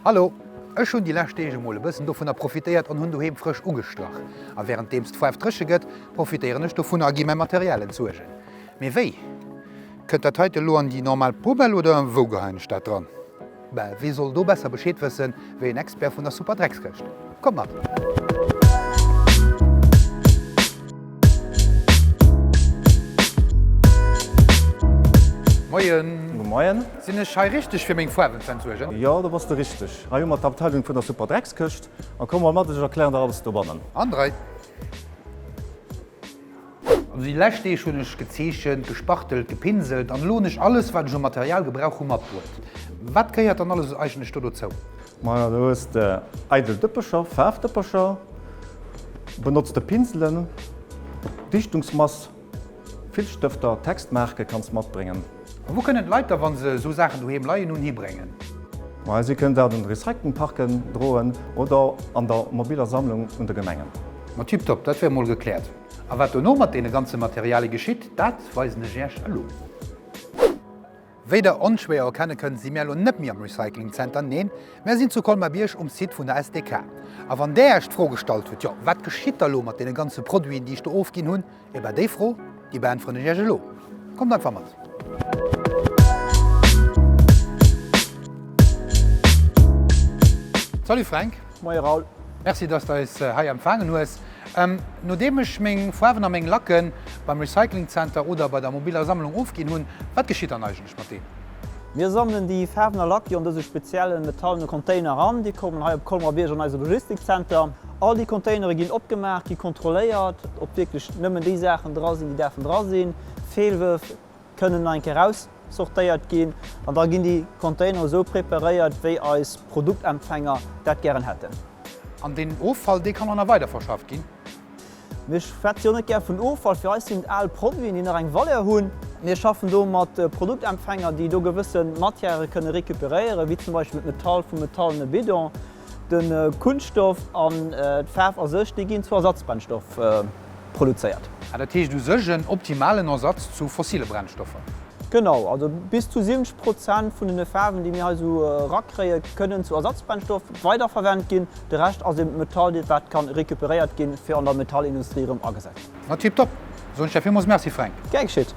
Hallo, ech hunn déi lescht Deeg emol e bëssen dovunner profitéiert an hunn doheem frësch ugestrach. A wärenddeems d'Faarf dréche gëtt, profitéieren ech dovunner a gi mäi Material entsuergen. Mee wéi? Kënnt dat heite lo an déi normal Poubelle oder wou geheien ech dat dran? Bah, wee soll do besser Bescheed wëssen, wéi en Expert vun der Superdreckskëscht? Kommt mat! Moien! Gudde Moien! Sinn ech hei richteg fir meng Faarwen ze entsuergen? Jo, do bass de richteg. Hei hu mer d'Abteilung vun der Superdreckskëscht. A komm mol mat, ech erklären der alles dobannen. An 3. Also déi lescht Deeg hunn ech gezeechent, gespachtelt, gepinselt an elo hunn ech alles wat ech u Material gebrauch hu matbruet. Wat gehéiert dann alles eigentlech do dozou? Majo do hues de eidel Dëppecher, Faarfdëppercher, benotzte Pinselen, Dichtungsmass, Filzstëfter, Textmarke kanns matbréngen. A wou kënnen d'Leit da wann se esou Saachen doheem leien hunn hibréngen? Majo si kënnen dat un de Recyclingparken droen oder an der mobiller Sammlung un de Gemengen. Ma tiptop, dat wär mol gekläert. A wat dono mat deene ganze Materialie geschitt, dat weisen ech Iech elo. Wéi der onschwéier erkenne kënnt, si mär elo net méi am Recycling Center, neen, mär sinn zu Colmar-Bierg um Site vun der SDK. A wann där Iech d'Fro gestallt hutt, jo, wat geschitt da lo mat deene ganze Produiten, déi ech do ofginn hunn, eh ben déi Fro, déi beäntweren ech Iech elo. Kommt einfach mat! Salut Fränk! Moie Raoul! Merci, dass de eis hei empfaangen hues. Nodeem ech meng Faarwen a meng Lacke beim Recycling Center oder bei der mobiller Sammlung ofginn hunn, wat geschitt dann eigentlech mat deenen? Mir sammelen déi Faarwen a Lack jo an dëse spezielle metallene Container an. Déi kommen hei op Colmar-Bierg an eise Logistikzenter. All déi Containere ginn opgemaach, gi kontrolléiert, ob wierklech nëmmen déi Saachen dra sinn, déi däerfen dra sinn. Feelwërf kënnen nach eng Kéier eraussortéiert ginn an da ginn déi Containere esou preparéiert, wéi eis Produktempfänger dat gären hätten. An deen Offall, dee kann och nach weiderverschafft ginn? Mir schwätze jo net gär vun Offall. Fir eis sinn et al Produiten, déi nach eng Valeur hunn. Mir schaffen do mat Produktempfänger, déi do gewësse Matièrë kënne recuperéieren, wéi zum Beispill d'Metall vum metallene Bidon, de Kunststoff an d'Faarf a sech, déi ginn zu Ersatzbrennstoff produzéiert. Ah, dat heescht u sech en optimalen Ersatz zu fossile Brennstoffer? Genau, also bis zu 70 Prozent vun den Faarwen, déi mir hei esou erakréien, kënnen zu Ersatzbrennstoff weiderverwennt ginn. De Rescht ass eben Metall, wat ka recuperéiert ginn, fir an der Metallindustrie erëm agesat ze ginn. Ma tiptop! Soen ech der villmools Merci, Fränk. Gär geschitt.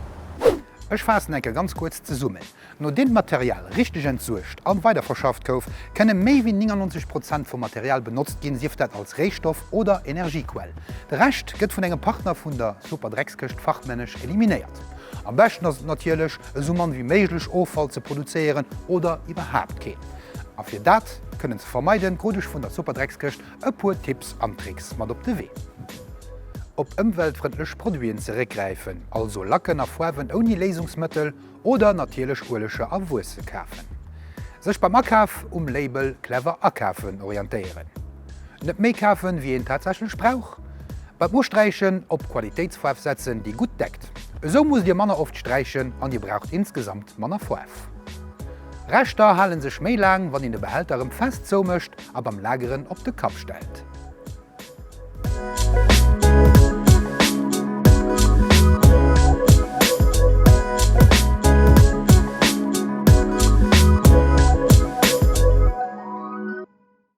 Ech faassen eng Kéier ganz kuerz zesummen. Nodeem d'Material richteg entsuergt an weiderverschafft gouf, kënne méi wéi 99 Prozent vum Material benotzt ginn, sief dat als Réistoff oder Energiequell. De Rescht gëtt vun engem Partner vun der Superdreckskëscht fachmännesch eliminéiert. Am beschten ass et natierlech, esou mann wéi méiglech Offall ze produzéieren oder iwwerhaapt keen. A fir dat kënnen ze vermeiden, krut ech vun der Superdreckskëscht e puer Tipps an Tricks mat op de Wee. Op ëmweltfrëndlech Produiten zeréckgräifen, also Lacken a Faarwen ouni Léisungsmëttel Oder natierlech Ueleger a Wuesse kafen. Sech beim Akaf um Label Clever akafen orientéieren. Net méi kafen, wéi een tatsächlech brauch. Beim Usträichen op Qualitéitsfaarf setzen, déi gutt deckt. Esou musst Dir manner oft sträichen an Dir braucht insgesamt manner Faarf. Reschter hale sech méi laang, wann een de Behälter erëm fest zoumécht a beim Lageren op de Kapp stellt.